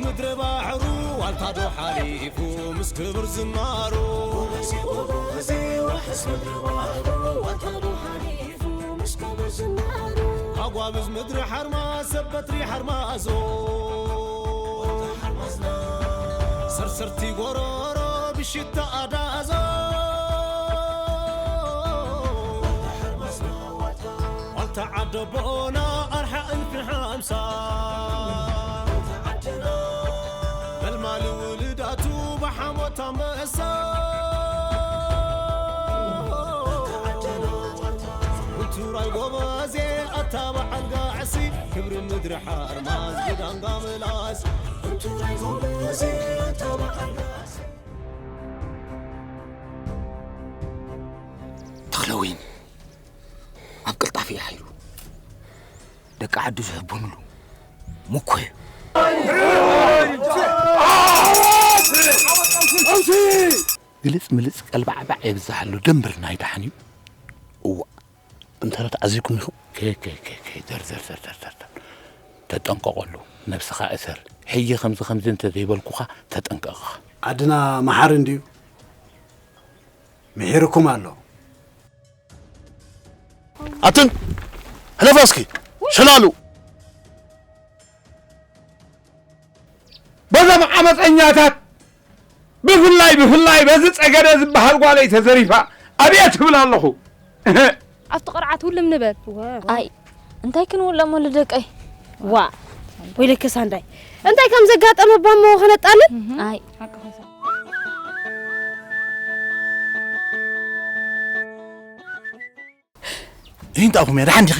ምድሪ ባሕሩ ዋልታ ዶ ሓሊፉ ምስ ክብር ዝናሩ። ጎበዜ፣ ጎበዜ፣ ዋሕስ ምድሪ ባሕሩ ዋልታ ዶ ሓሊፉ ምስ ክብር ዝናሩ። ኣጓብዝ ምድሪ ሓርማዝ ሰብ በትሪ ሓርማዞ። ዋልታ ሓርማዝና። ሰርሰርቲ ጎሮሮ ብሽታ ኣዳዞ። ዋልታ ሓርማዝና ዋልታ። ዋልታ ዓደቦና ኣርሓ እልፊ ሓምሳ። መልማሊ ውልዳቱ ብሓሞት ኣንበሳ። ውቱራይ ጎበዜ ኣታ በዓል ጋዕሲ። ክብሪ ምድሪ ሓርማዝ ብዳንጋ ምላስ። ውቱራይ ጎበዜ ኣታ በዓል ጋዕሲ። ተኽለወይኒ ኣብ ቅልጣፊ እዩ ሓይሉ። ደቂ ዓዱ ዝሕበኑሉ ምኮ እዩ። ግልጽ ምልጽ ቀልባዕባዕ የብዝሓሉ ደንብር ናይ ደሓን እዩ። እዋ እንተረ ተዓዚብኩም ኢኹም። ከ- ከ- ከ- ከ- ዘር- ዘር- ዘር- ዘር- ዘር- ዘር። ተጠንቀቐሉ። ነብስኻ እሰር። ሕጂ ከምዚ ከምዚ እንተ ዘይበልኩኻ ተጠንቀቕኻ። ዓድና መሓሪ እንድዩ። ምሒርኩም ኣሎ። ኣትን ሕለፋ እስኪ ሸላሉ። በዞም ዓመፀኛታት ብፍላይ ብፍላይ በዚ ፀገደ ዝበሃል ጓለይ ተዘሪፋ ኣብየ ትብል ኣለኹ። ኣብቲ ቅርዓት ውልም ንበል። ኣይ እንታይ ክንውለሞ ልደቀይ። ዋ ወይለከ ሳንዳይ እንታይ ከም ዘጋጠመ ባሞ ከነጣልን። ኣይ ይንጣኹም እያ ደሓን ዲኺ?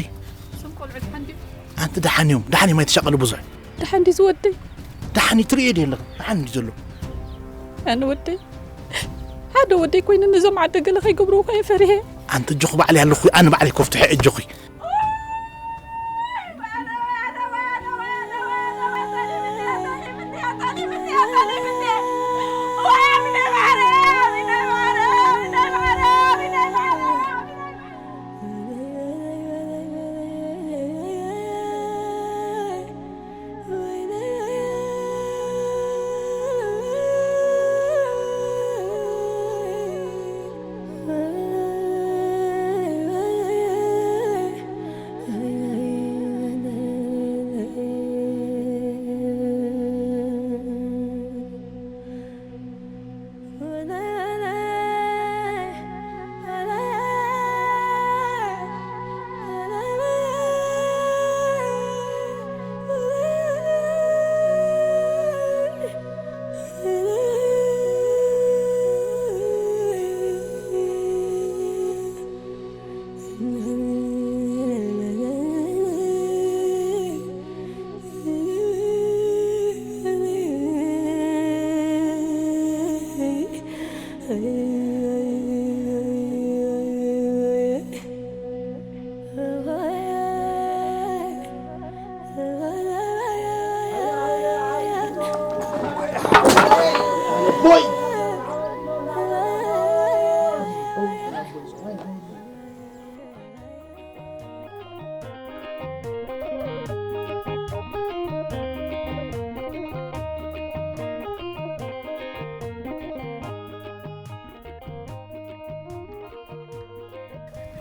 እዞም ቆልዑ ደሓን ድዮም? ኣንቲ ደሓን እዮም ደሓን እዮም ኣይትሻቐሉ ብዙሕ። ደሓን ድዩ ዝወደይ? ደሓን እዩ ትርእዮ ድየ ኣለኹ ደሓን እዩ ዘሎ። ኣነ ወደይ ሓደ ወደይ ኮይኑ ነዞም ዓደ ገለ ከይገብርዎ ከየ ፈሪሄ። ኣንቲ እጆኹ ባዕለይ ኣለኹ ኣነ ባዕለይ ኮፍትሐ እጆኹ።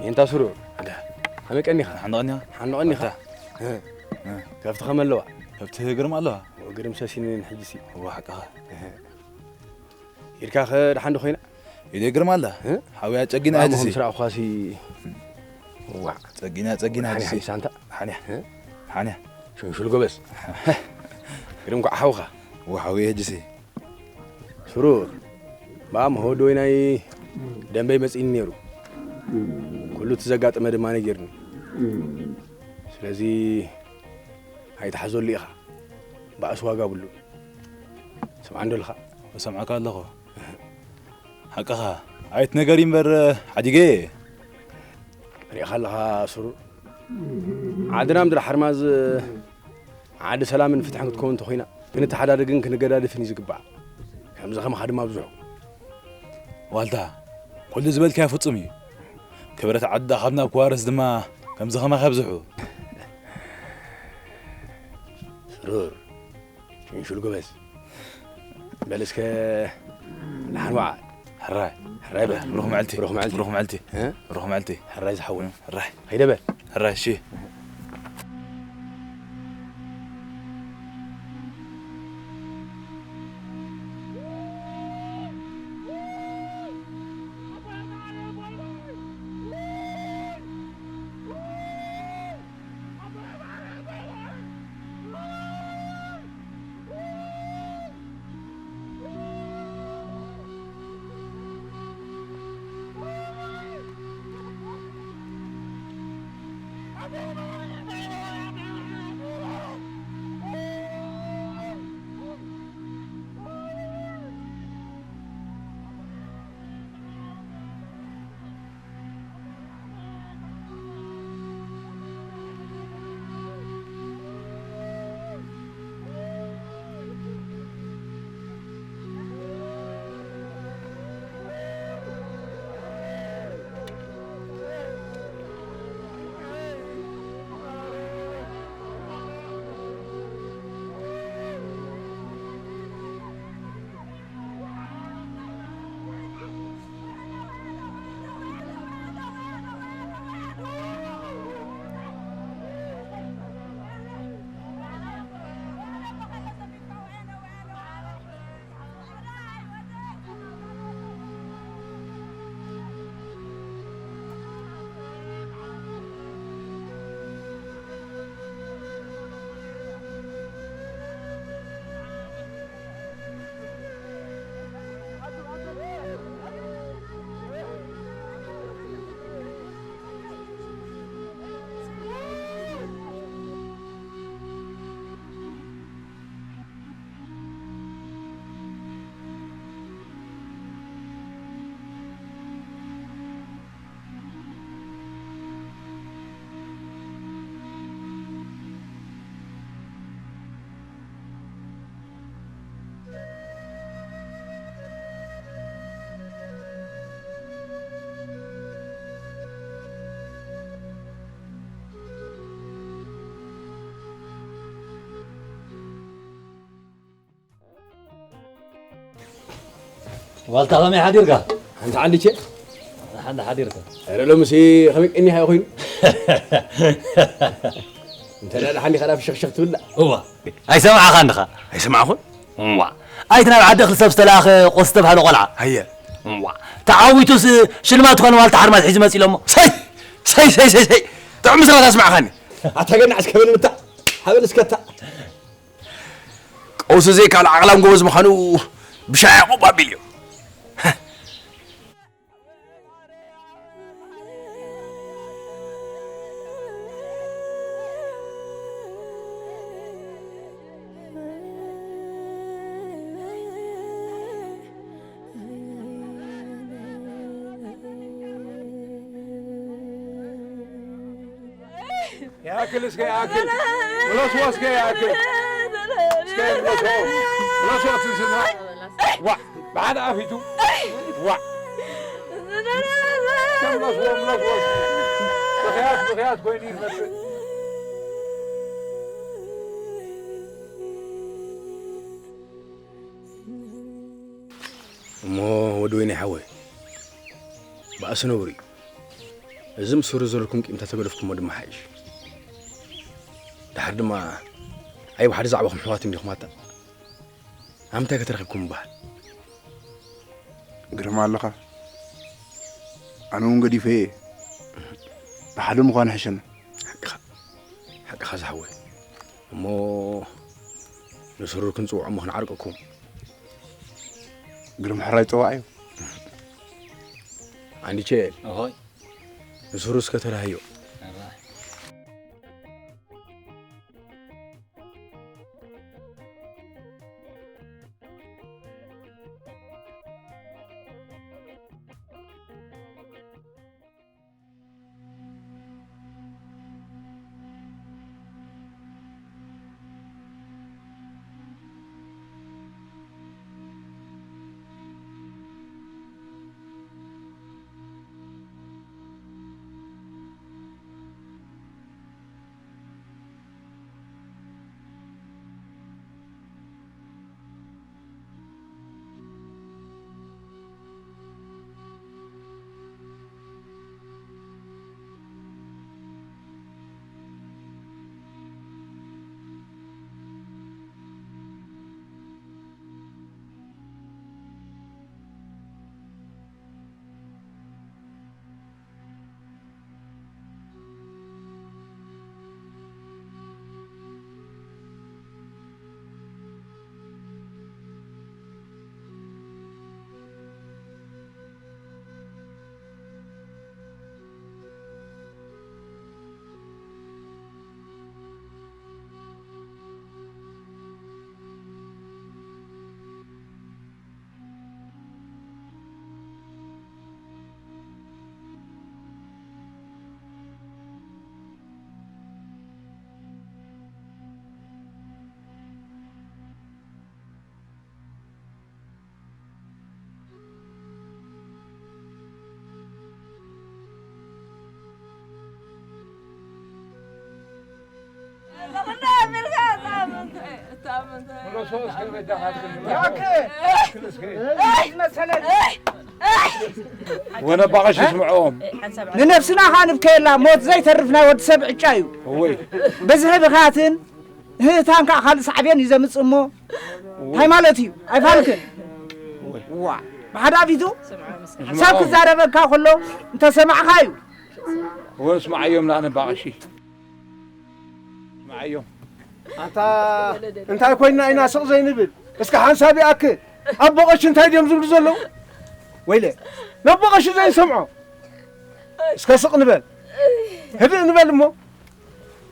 የንታ ስሩር ኣዳ ከመይ ቀኒኻ? ሓንቐኒኻ? ሓንቐኒኻ? ከብቲ ከመ ኣለዋ? ከብቲ ግርማ ኣለዋ። ግርም ሰሲንን ሕጂሲ። እዋ ሓቅኻ። ኢድካ ከ ደሓን ዶ ኮይና? ኢደይ ግርማ ኣላ። ሓውያ ጸጊና ሕጂሲ። ስራእኳሲ። እዋ ጸጊና ጸጊና ሕጂሲ። ሓንያ ሓንያ። ሓንያ። ሹንሹል ጎበዝ። ግርም ኳዕ ሓውኻ። እዋ ሓውየ ሕጂሲ። ስሩር፣ ብኣም ሆዶይ ናይ ደንበይ መጺእኒ ነይሩ። ኩሉ እቲ ዘጋጠመ ድማ ነጊርኒ። ስለዚ ኣይትሓዘሉ ኢኻ። ባእሲ ዋጋ ብሉ። ስምዓ እንዶ ኣለኻ? እሰምዓካ ኣለኹ። ሓቅኻ። ኣይትነገር እምበር ሓዲገ እየ። ርኢኻ ኣለኻ ስሩር? ዓድና ምድሪ ሓርማዝ ዓዲ ሰላምን ፍትሕን ክትከውን እንተኾይና ክንተሓዳደግን ክንገዳደፍን እዩ ዝግባእ። ከምዚ ከማኻ ድማ ብዙሑ። ዋልታ፣ ኩሉ ዝበልካዮ ፍጹም እዩ። ክብረት ዓድና ካብ ናብ ክዋርስ ድማ ከምዚ ከማኻ ይብዝሑ። ስሩር፣ ሽንሹል ጎበዝ። በል እስከ ንሓን ወዓ። ሕራይ። ሕራይ በል። ብሩኽ መዓልቲ። ብሩኽ መዓልቲ። ብሩኽ መዓልቲ። እ? ብሩኽ መዓልቲ። ሕራይ ዝሓወይ። ሕራይ። ከይደ በል። ሕራይ፣ እሺ። ዋልታ ከመይ ሓዲርካ? ሓንቲ ሓንዲቼ። ሓንቲ ሓዲርካ። ኧረ ሎምሲ ከመይ ቀኒኻ ኮይኑ? እንተ ደኣ ሓሊኻ ናብ ሽኽሽኽ ትብላ። እዋ። ኣይሰማዕኻን ዲኻ? ኣይሰማዕኹን? እዋ። ኣይቲ ናብ ዓዲ ክልሰብ ዝተላእኸ ቆስ ዝተባህለ ቆልዓ። ሃየ። እዋ። ተዓዊቱስ ሽልማት ዝኾነ ዋልታ ሓርማዝ ሒዙ መጺኡ እሞ። ሰይ! ሰይ፣ ሰይ፣ ሰይ፣ ሰይ! ጥዑም ምስላ ኣስማዕኻኒ። ኣታ ገና እስከ በል ምታ። ሃበል እስከታ። ቀውሲ ዘይከኣል ዓቕላም ጎበዝ ምዃኑ ብሻዕ ያዕቆብ ኣቢሉ እዩ። ይኣክል፣ እስከ ይኣክል። ምለስዎ እስከ ይኣክል። እስከ ምለስዎ። ምለስዎ እቲ ስድራ። ዋዕ፣ ብሓደ ኣፊቱ። ዋዕ። እስከ ምለስዎ፣ ምለስዎ እስከ። ብኽያት፣ ብኽያት ኮይኑ እዩ ዝመጽእ። እሞ ወዲ ወይኒ ሓወይ፣ ባእሲ ነውሪ እዩ። እዚ ምስ ሱሩ ዘለኩም ቂም እንተተገደፍኩሞ ድማ ሓይሽ። ድሓር ድማ ኣይ ብሓደ ዛዕባኹም ኣሕዋት እንዲኹም ኣታ። ኣብ ምንታይ ከተረኺብኩም ምበሃል? ግርማ ኣለኻ። ኣነ እውን ገዲፈ እየ። ብሓደ ምዃን ይሕሸና። ሓቅኻ። ሓቅኻ ዝሓወይ። እሞ ንስሩር ክንጽውዖ እሞ ክንዓርቀኩም። ግርም ሕራይ ጸዋዕ እዩ። ኣንዲቼ። እሆይ። ንስሩር እስከ ተላህዮ። ወነባቐሽ ይስምዕዎም። ንነብስና ኸዓ ንብከየላ፣ ሞት ዘይተርፍ ናይ ወዲ ሰብ ዕጫ እዩ። እወይ። ብዝሒ ብኽያትን ህእታን ከዓ ካልእ ሳዕቤን እዩ ዘምጽእ እሞ፣ እንታይ ማለት እዩ? ኣይፋልክን። እወይ። ዋ፣ ብሓደ ኣፊቱ ሰብ ክዛረበካ ከሎ እንተሰማዕካ እዩ። እወ፣ ስማዓዮም ንኣነባቐሺ። ስማዓዮም። ኣንታ እንታይ ኮይንና ኢና ስቕ ዘይንብል? እስከ ሓንሳብ ይኣክል። ኣቦ ቀሺ እንታይ ድዮም ዝብሉ ዘለዉ? ወይለ፣ ነቦ ቀሺ ዘይንሰምዖ። እስከ ስቕ ንበል። ህድእ ንበል እሞ።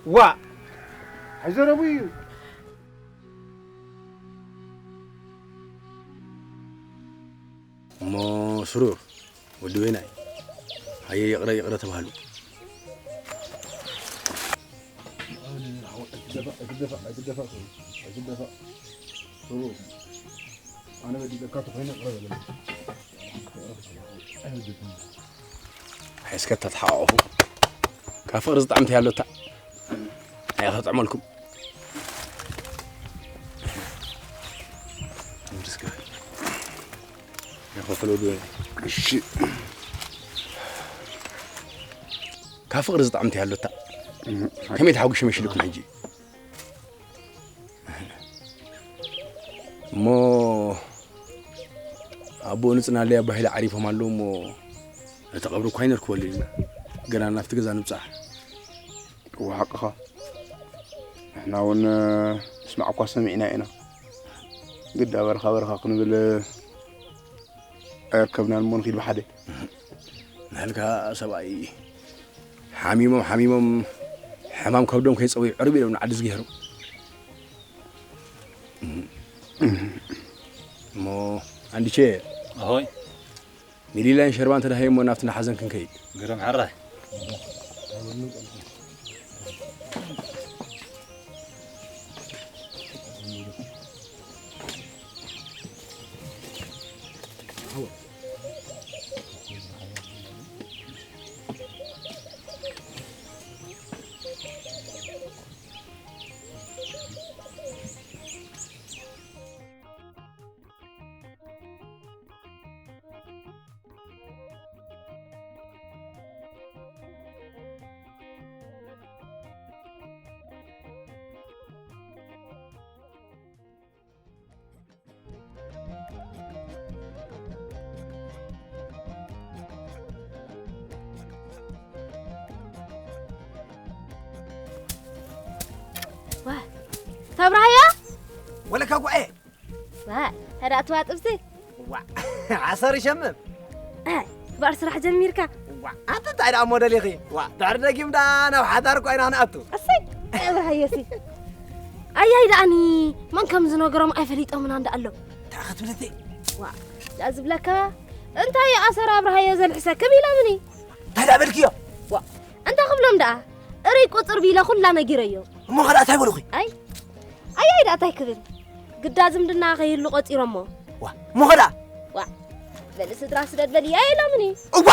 ዋ! ኣይዘረቡ እዩ። እሞ ስሩር፣ ወዲ በይናይ፣ ሃየ ይቕረ ይቕረ ተባህሉ። ኣይትደፋእ፣ ኣይትደፋእ፣ ኣይትደፋእ፣ ስሩር። ስሩር። ኣነ በዲለካ ተኾይነ ይቕረ በለኒ። እስከ ተተሓቋቑፉ። ካብ ፍቕሪ ዝጥዕም እንታይ ኣሎ እታ? ኣያ ክጥዕመልኩም። ይኸፈሎ ዶ? እሺ። ካብ ፍቕሪ ዝጥዕም እንታይ ኣሎ እታ? ከመይ ተሓጒሰ መሲልኩም ሕጂ? እሞ ኣቦኡ ንጽናለይ ኣባሂለ ዓሪፎም ኣለዉ እሞ ነቲ ቀብሪ እኳ ኣይነርክበሉን ኢና። ገና ናብቲ ገዛ ንብጻሕ። እወ ሓቅኻ። ንሕና እውን ምስማዕ እኳ ሰሚዕና ኢና። ግዳ በረኻ በረኻ ክንብል ኣይርከብናን እሞ ንኺድ ብሓደ። ንህልካ ሰብኣይ ሓሚሞም ሓሚሞም ሕማም ከብዶም ከይጸውዩ ዕርብ ኢሎም ንዓዲ ዝገይሩ። እሞ ኣንዲቼ፣ ኣሆይ። ሚሊላን ሸርባን ተዳሂሞ ናብቲ ናሓዘን ክንከይድ። ግርም ሕራይ። ዋ፣ ተብራህያ? ወለካ ጉዐ። ዋ፣ ሕዳእትዋ ጥብሲ? ዋ፣ ዓሰር ይሸምም። ኣይ፣ ክባር ስራሕ ጀሚርካ? ዋ፣ ኣንቲ እንታይ ደኣ እሞ ደሊኺ? ዋ፣ ድሕሪ ደጊም ደኣ ናብ ሓዳር እኮ ኢና ክንኣቱ። ኣሰይ፣ ተብራህየሲ። ኣያይ ደኣኒ፣ መን ከም ዝነገሮም ኣይፈሊጦምን እንዳ ኣሎ። እንታይ ክትብልቲ? ዋ፣ ደኣ ዝብለካ፣ እንታይ ኣሰር ኣብርሃዮ ዘልሕሰክም ኢሎምኒ። እንታይ ደኣ በልክዮ? ዋ፣ እንታይ ክብሎም ደኣ? እርይ ቁጽር ቢለ ኩላ ነጊረዮ። እሞ ኸዳ እንታይ በልኹ? ኣይ፣ ኣያይ ደኣ እንታይ ክብል? ግዳ ዝምድና ከይህሉ ቆጺሮሞ። ዋ፣ እሞ ኸዳ? ዋ፣ በሊ ስድራ ስደድ በልያ ኢሎምኒ። እዋ፣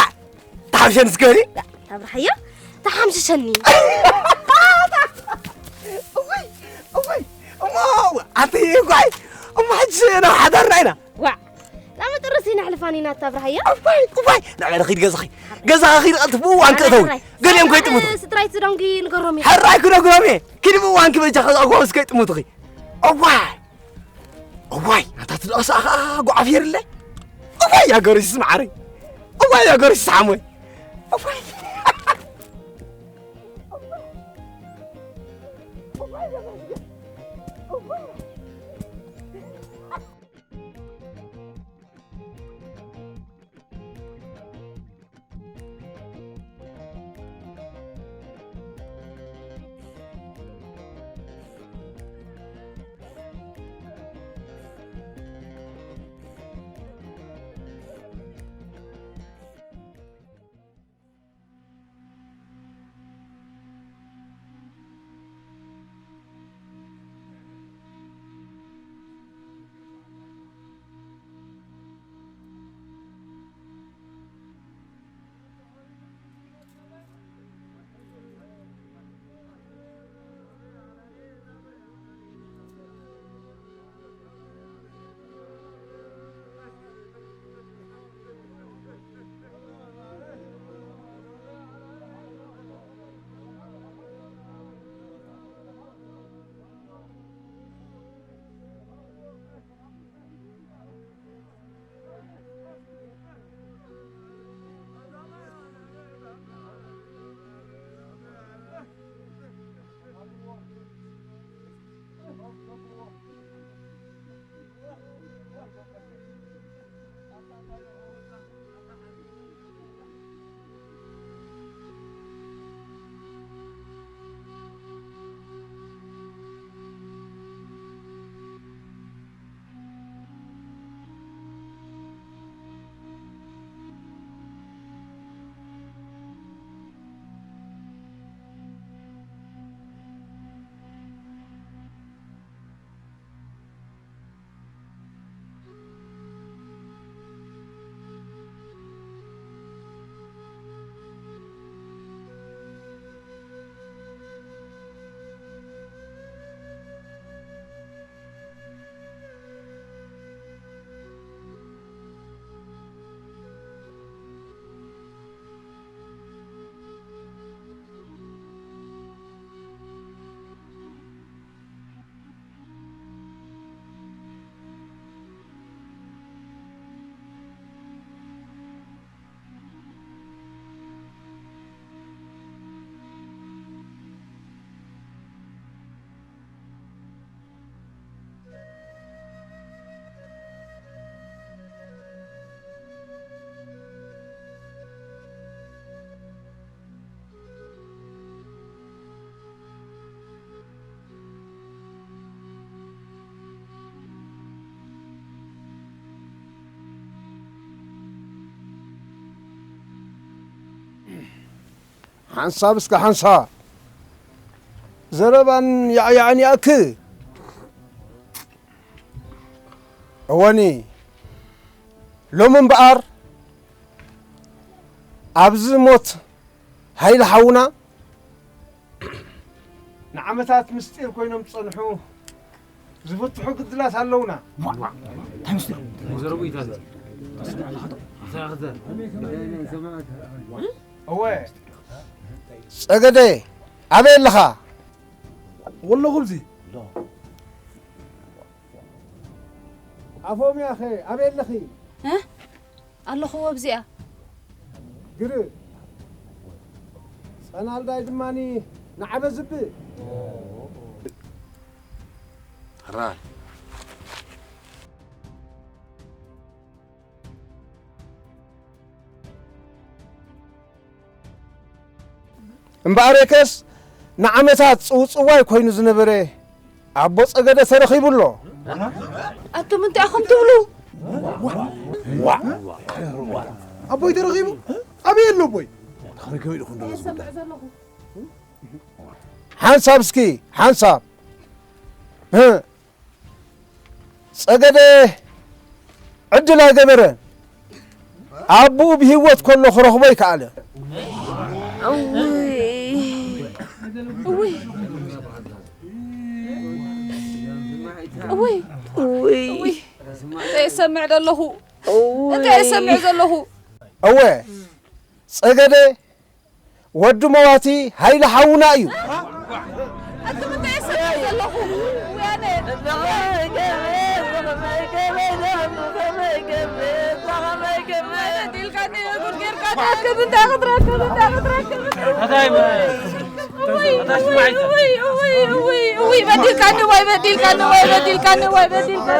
ተሓምሸኒ እስከ በሊ። ዳ፣ ታብርሓዮ፣ ተሓምሽሸኒ። እወይ፣ እወይ፣ እሞ፣ ኣንቲ እኳይ፣ እሞ ሕጂ ናብ ሓዳርና ኢና። ዋ፣ ላመ ጥርሲ ነሕልፋን ኢና፣ ኣታ ኣብርሃዮ። እዋይ፣ እዋይ፣ ንዕበለ ኺድ ገዛኺ። ገዛኺ ኺድ ቀልጥፍ ብእዋን ክእተው። ሕራይ፣ ገሊኦም ከይጥምቱ። ስድራይ ትደንጉ ንገሮም እየ። ሕራይ ክነግሮም እየ። ኪድ ብእዋን ክበጃ ከዛ እኳ ምስ ከይጥምቱኺ። እዋይ፣ እዋይ፣ ኣታ ትደቕሳ ኸዓ ጓዕፍ የርለ። እዋይ፣ ያገርሽ ስምዓረይ። እዋይ፣ ያገርሽ ሰሓሞይ። እዋይ። ሓንሳብ እስከ ሓንሳብ ዘረባን ያዕያዕን ይኣክ። እወኒ፣ ሎሚ እምበኣር ኣብዚ ሞት ሃይለ ሓውና ንዓመታት ምስጢር ኮይኖም ዝጸንሑ ዝፍትሑ ግድላት ኣለውና። እንታይ ምስጢር? እወ፣ ጸገደ፣ ኣበይ ኣለኻ? ወለኹ፣ ኣብዚ። ኣፎምያኸ ኣበይ ኣለኺ? እ? ኣለኹ ኣብዚኣ። ግርም። ጸናልዳይ ድማኒ ንዓበ ዝብእ። ሕራይ። እምበኣርከስ ንዓመታት ጽውጽዋይ ኮይኑ ዝነበረ ኣቦ ጸገደ ተረኺቡ ኣሎ። ኣቱም እንታይ ኢኹም ትብሉ? ኣቦይ ተረኺቡ? ኣበይ ኣሎ ኣቦይ? ሓንሳብ እስኪ፣ ሓንሳብ። እ፣ ጸገደ ዕድል ኣይገበረን። ኣቦኡ ብህይወት ከሎ ክረኽቦ ኣይከኣለን። እውይ። እውይ። እውይ። እውይ። እውይ። እንታይ እሰምዕ ዘለኹ? እውይ። እንታይ እሰምዕ ዘለኹ? እወ፣ ጸገደ ወዲ መዋቲ ሃይለ ሓውና እዩ። ኣንቱም እንታይ እሰምዕ ዘለኹ? ውያነ። በዲልካኒ፣ ጉድ ጌርካ፣ ክትረክብ፣ እንታይ ክትረክብ፣ እንታይ ክትረክብ? እንታይ በ-፣ እውይ፣ እውይ፣ እውይ፣ እውይ፣ እውይ፣ እውይ፣ በዲልካኒ፣ ወይ በዲልካኒ፣ ወይ በዲልካኒ፣ ወይ በዲልካኒ።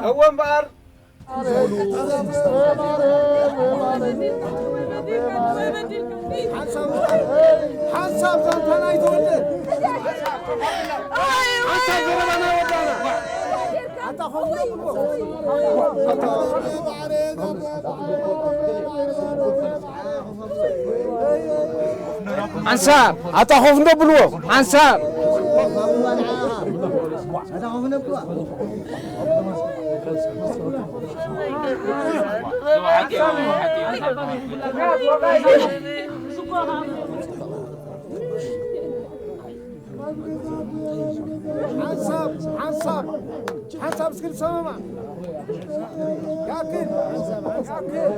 እወ እምበኣር፣ ሓንሳብ ዛንታና ኣይተወደን። ሓንሳብ ዘረባና ወዳና። ኣታ ኾንጎ ብሎ። ሓንሳብ፣ ኣታ ኮፍ እንዶ ብልዎ፣ ሓንሳብ። ሓንሳብ፣ ሓንሳብ፣ ሓንሳብ እስኪ ንሰማማዕ። ያክል፣ ያክል።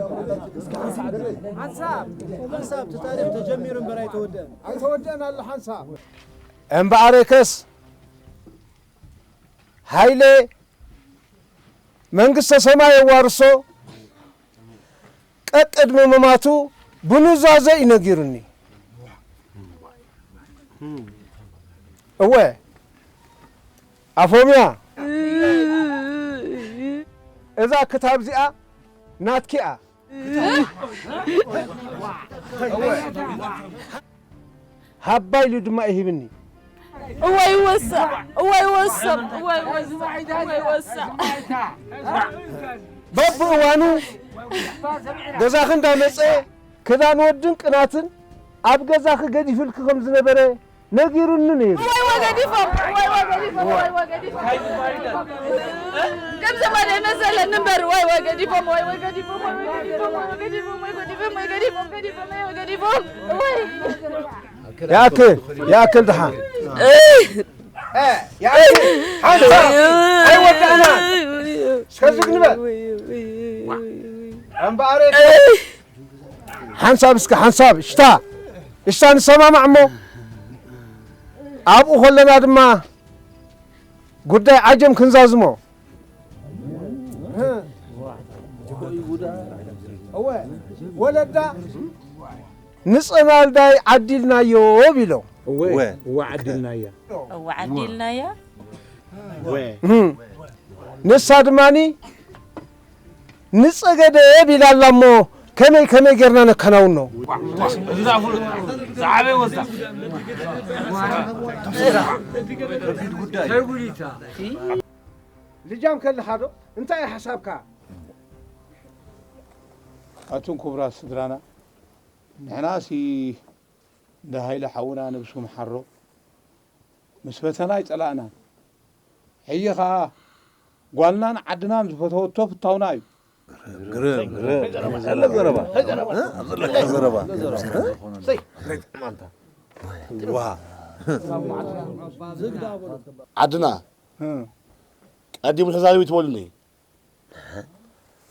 ሓንሳብ፣ ሓንሳብ፣ እቲ ታሪኽ ተጀሚሩ እምበር ኣይተወደአን። ኣይተወደአን ኣሎ ሓንሳብ። እምበኣርከስ ሃይለ መንግስተ ሰማይ የዋርሶ ቀቅድሚ ምማቱ ብኑዛዘ እዩ ነጊሩኒ። እወ፣ ኣፎምያ፣ እዛ ክታብ እዚኣ ናትኪ እያ። ሃባ ኢሉ ድማ ይህብኒ። እወይ ወሳ፣ እወይ ወሳ፣ እወይ ወሳ፣ እወይ ወሳ። በብእዋኑ ገዛኺ እንዳመጸ ክዳን ወድን ቅናትን ኣብ ገዛኺ ገዲፍልኪ ከም ዝነበረ ነጊሩኒ ነይሩ። ወይ ወገዲፎም፣ ወይ ወገዲፎም፣ ወይ ወገዲፎም። ከም ዘመደ መሰለኒ እምበር፣ ወይ ወገዲፎም፣ ወይ ወገዲፎም፣ ወይ ወገዲፎም፣ ወይ ወገዲፎም፣ ወይ ወገዲፎም፣ ወይ ወገዲፎም፣ ወይ ወገዲፎም። ወይ። ያክል፣ ያክል ድሓን። እ፣ ያክል። ሓንሳብ። ኣይወዳእናን። እስከ ዝግ ንበል። እምበኣር ሓንሳብ እስከ ሓንሳብ እሽታ፣ እሽታ ንሰማማዕ እሞ፣ ኣብኡ ከለና ድማ ጉዳይ ዓጀም ክንዛዝሞ። እወ፣ ወለዳ ንጸናልዳይ ዓዲልናዮ ቢሎም። እወ፣ እወ። እወ ዓዲልናያ። እወ ዓዲልናያ። ንሳ ድማኒ ንጸገደ ቢላ ኣላ እሞ ከመይ ከመይ ጌርና ነከናውኖ? ልጃም ከለኻ ዶ እንታይ እዩ ሓሳብካ? ኣቱም ክቡራት ስድራና፣ ንሕናሲ እንዳ ሃይለ ሓውና ነብሱ ምሓሮ ምስ ፈተና ኣይጸላእናን። ሕጂ ኸኣ ጓልናን ዓድናን ዝፈተወቶ ፍታውና እዩ። ዓድና ቀዲሙ ተዛሪቡ ትበሉኒ።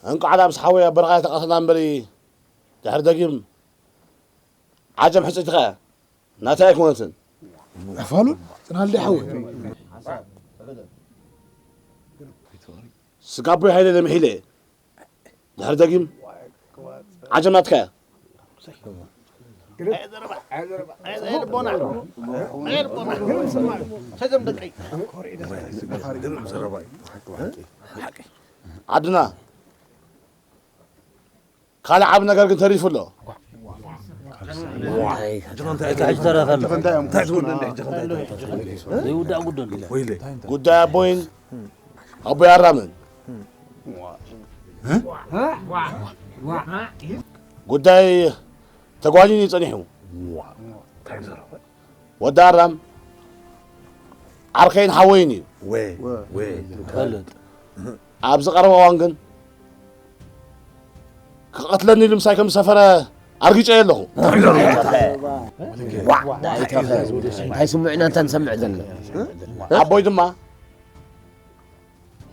እንቋዕ ዳብስ ሓወይ ኣብ በረኻ ተቐተልና እምበሪ ድሕሪ ደጊም ዓጀም ሕጽይትኸ ናተይ ኣይኮነትን። ኣፋሉን ጽናል ዲ ሓወይ። ስጋቦይ ሃይለ ለምሒለ ድሕሪ ደጊም ዓጀም ናትካ እያ። ዓድና ካልእ ዓቢ ነገር ግን ተሪፉ ኣሎ። እንታይ ተረፈ ኣሎ? ዘይውዳእ ጉዳይ ኣሎ። ጉዳይ ኣቦይን ኣቦይ ኣራምን ጉዳይ ተጓኒኑ እዩ ጸኒሑ። ወዲ ኣራም ዓርከይን ሓወይን እዩ። ወ- ወ- ይፈልጥ። ኣብዚ ቀረባ እዋን ግን ክቐትለኒ ኢሉ ምሳይ ከም ዝሰፈረ ኣርጊጸዮ ኣለኹ። እንታይ ስምዑ ኢና እንተ ንሰምዕ ዘለና? ኣቦይ ድማ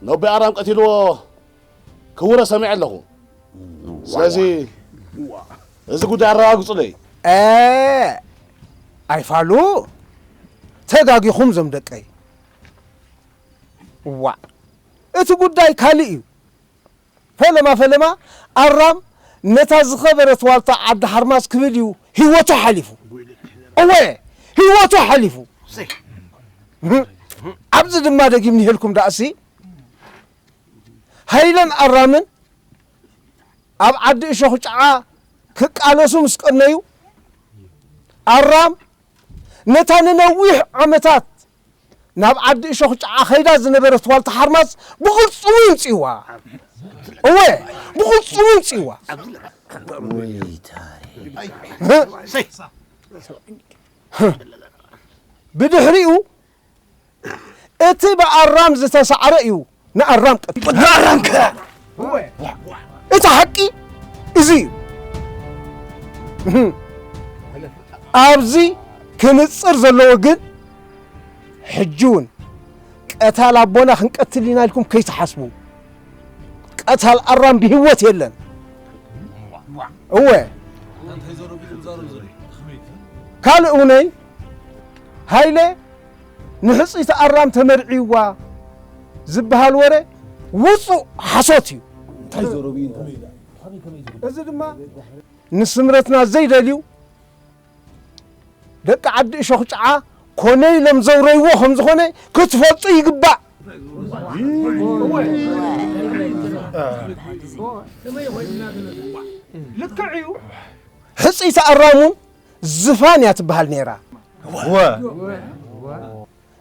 ነቦይ ኣራም ቀቲልዎ ክውረ ሰሚዐ ኣለኹ። ስለዚ እዚ ጉዳይ ኣረጋግጹለይ። እ፣ ኣይፋሉ፣ ተጋጊኹም ዞም ደቀይ። ዋዕ፣ እቲ ጉዳይ ካልእ እዩ። ፈለማ ፈለማ ኣራም ነታ ዝኸበረት ዋልታ ዓዲ ሓርማዝ ክብል እዩ ህይወቱ ሓሊፉ። እወ፣ ህይወቱ ሓሊፉ። ኣብዚ ድማ ደጊም ንሄልኩም ደኣሲ፣ ሃይለን ኣራምን ኣብ ዓዲ እሾኽ ጨዓ ክቃለሱ ምስ ቀነዩ፣ ኣራም ነታ ንነዊሕ ዓመታት ናብ ዓዲ እሾኽ ጨዓ ኸይዳ ዝነበረት ዋልታ ሓርማዝ ብቕልጽሙ ይምጽእዋ። እወ፣ ብቕልጽሙ ይምጽእዋ። ብድሕሪኡ እቲ ብኣራም ዝተሳዕረ እዩ ንኣራም ቀቲሉ። ንኣራም ከ? እቲ ሓቂ እዚ እዩ። ኣብዚ ክንጽር ዘለዎ ግን፣ ሕጂ እውን ቀታል ኣቦና ክንቀትል ኢና ኢልኩም ከይትሓስቡ። ቀታል ኣራም ብህይወት የለን። እወ። ካልእ እውነይ፣ ሃይለ ንሕጽይቲ ኣራም ተመርዕይዋ ዝበሃል ወረ ውጹእ ሓሶት እዩ። እንታይ ዘረቡ እዩ? እንታይ ኢላ? እዚ ድማ ንስምረትና ዘይደልዩ ደቂ ዓዲ እሾኽ ጨዓ ኮነ ኢሎም ዘውረይዎ ከም ዝኾነ ክትፈልጡ ይግባእ። ልክዕ እዩ። ሕጽይቲ ኣራም እውን ዝፋን እያ ትበሃል ነይራ።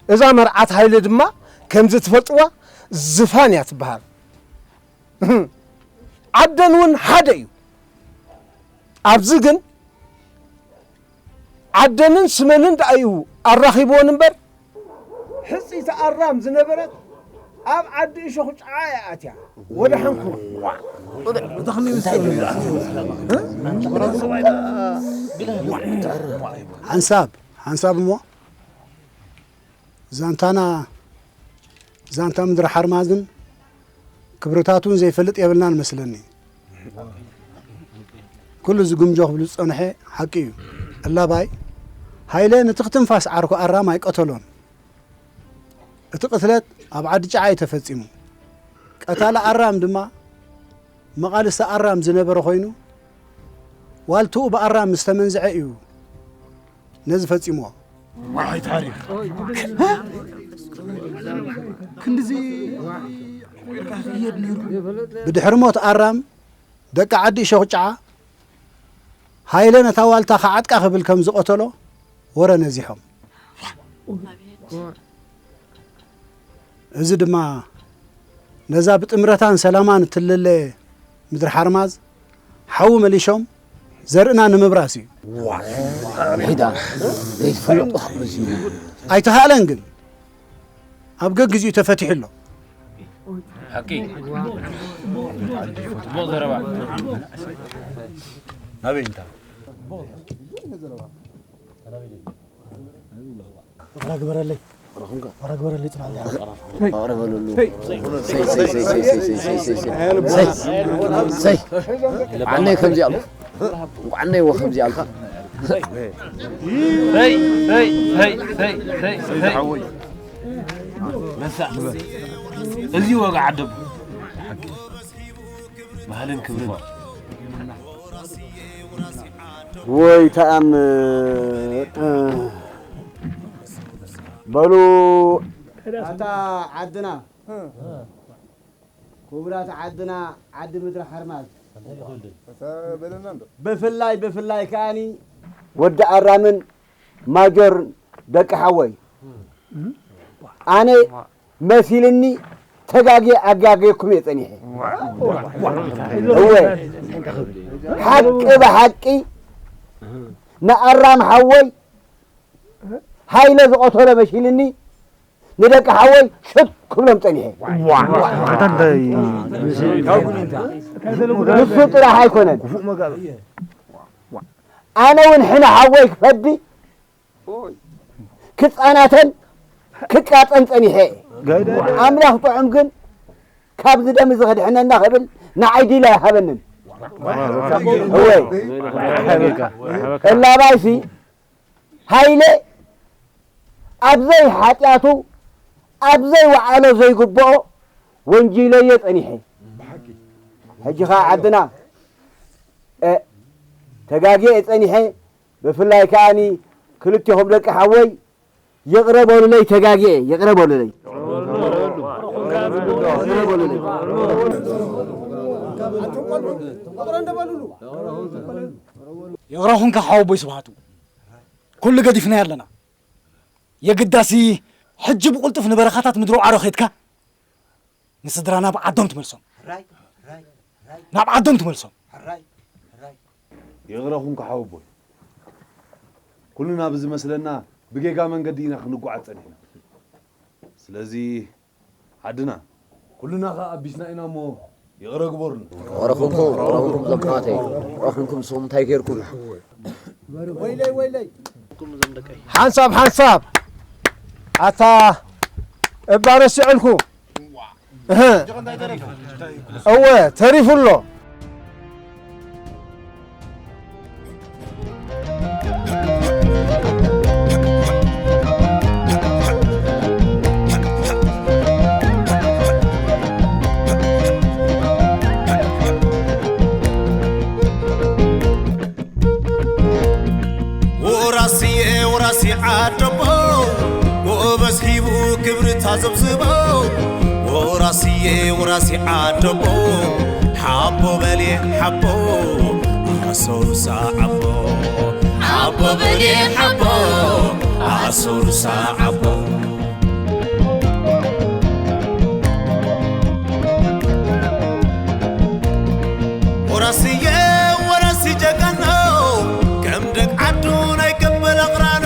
እዛ መርዓት ሃይለ ድማ ከምዚ ትፈልጥዋ ዝፋን እያ ትበሃል። ዓደን እውን ሓደ እዩ። ኣብዚ ግን ዓደንን ስመንን ደኣ እዩ ኣራኺብወን እምበር፣ ሕጽይቲ ኣራም ዝነበረት ኣብ ዓዲ እሾኽ ጨዓ እያ ኣትያ። ወደ ሓንኩ ሓንሳብ፣ ሓንሳብ እሞ ዛንታና፣ ዛንታ ምድሪ ሓርማዝን ክብርታቱን ዘይፈልጥ የብልናን መስለኒ። ኩሉ ዝግምጆ ክብሉ ዝጸንሐ ሓቂ እዩ። እላባይ ሃይለ ንትኽትንፋስ ዓርኩ ኣራም ኣይቀተሎን። እቲ ቅትለት ኣብ ዓዲ ጨዓ እዩ ተፈጺሙ። ቀታሊ ኣራም ድማ መቓልስቲ ኣራም ዝነበረ ኮይኑ፣ ዋልትኡ ብኣራም ምስ ተመንዝዐ እዩ ነዚ ፈጺምዎ። ዋይ ታሪኽ። ክንድዚ ይሄድ ነይሩ። ብድሕሪ ሞት ኣራም ደቂ ዓዲ ሸኹጫዓ፣ ሃይለ ነታ ዋልታ ክዓጥቃ ክብል ከም ዝቐተሎ ወረ ነዚሖም። እዚ ድማ ነዛ ብጥምረታን ሰላማን እትልለ ምድሪ ሓርማዝ ሓዊ መሊሾም ዘርእና ንምብራስ እዩ። ምሒዳ ዘይትፈልጦ ክብዚ ኣይተኻእለን ግን ኣብ ገግዚኡ ተፈቲሑ ኣሎ። ሓቂ ጽቡቕ ዘረባ። ናበይ እንታ ግበረለይ ግበረለይ ጽናዕ ዓነይ ከምዚ ኣልኩ እንቋዓነይ ወ ከምዚ ኣልካ እዚ ወጋ ዓደቡ ባህልን ክብርን ወይ ተኣምር በሉ ኣታ ዓድና ክቡራት ዓድና ዓዲ ምድሪ ሓርማዝ ብፍላይ ብፍላይ ከኣኒ ወዲ ኣራምን ማጆር ደቂ ሓወይ ኣነ መሲልኒ ተጋግየ ኣጋግየኩም እየ ጸኒሐ። እወ ሓቂ ብሓቂ ንኣራም ሓወይ ሃይለ ዝቐተሎ መሲልኒ ንደቂ ሓወይ ሽት ክብሎም ጸኒሐ። ንሱ ጥራሕ ኣይኮነን ኣነ እውን ሕነ ሓወይ ክፈዲ ክጻናተን ክቃጸን ጸኒሐ። ኣምላኽ ጥዑም ግን ካብዚ ደም እዚ ከድሕነና ክብል ንዓይ ዲላ ይሃበንን። እወ እላባይሲ ሃይለ ኣብዘይ ሓጢኣቱ ኣብዘይ ወዓሎ ዘይግብኦ ወንጂለዮ ጸኒሐ። ሕጂ ኸዓ ዓድና ተጋግየ ጸኒሐ። ብፍላይ ከኣኒ ክልቴኹም ደቂ ሓወይ ይቕረ በሉለይ ተጋግየ ይቕረ በሉለይ ይቕረ ኩንካ ሓወቦይ ስብሃቱ ኩሉ ገዲፍናዮ ኣለና የግዳሲ ሕጂ ብቕልጡፍ ንበረኻታት ምድሪ ዋዕሮ ኸድካ ንስድራ ናብ ዓዶም ትመልሶም ናብ ዓዶም ትመልሶም ይቕረ ኩንካ ሓወቦይ ኩልና ብዝመስለና ብጌጋ መንገዲ ኢና ክንጓዓዝ ጸኒሕና ስለዚ ዓድና ኩልና ከኣ ኣቢስና ኢና እሞ ይቕረ ግበሩና። ኦረኹምኩም ኦረኹምኩም ዘማተይ ኦረኹምኩም ንስኹም እንታይ ጌርኩም? ሓንሳብ ሓንሳብ ኣታ እባ ረሲዕልኩ እህ እወ ተሪፉ ኣሎ። ወራስየ ወራሲ ዓደቦ ጎበዝ ሂቡ ክብሪ ታዘብዝቦ ወራስየ ወራሲ ዓደቦ ሓቦ በልየ ሓቦ ኣሶርሳ ዓቦ ሓቦ በልየ ሓቦ ኣሶርሳ ዓቦ ወራስየ ወራሲ ጀጋኖ ከም ደቅ ዓዱ ናይ ገበል ኣቕራኑ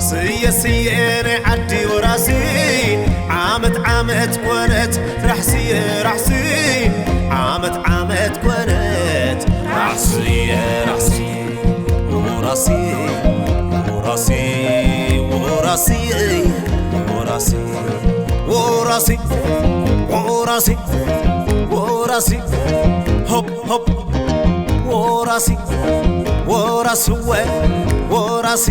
ስየ ስየ ናይ ዓዲ ወራሲ ዓመት ዓመት ኮነት ራሕስየ ራሕሲ ዓመት ዓመት ኮነት ራሕስየ ራሕሲ ወራሲ ወራሲ ወራሲ ወራሲ ወራሲ ወራሲ ወራሲ ሆፕ ሆፕ ወራሲ ወራስወ ወራሲ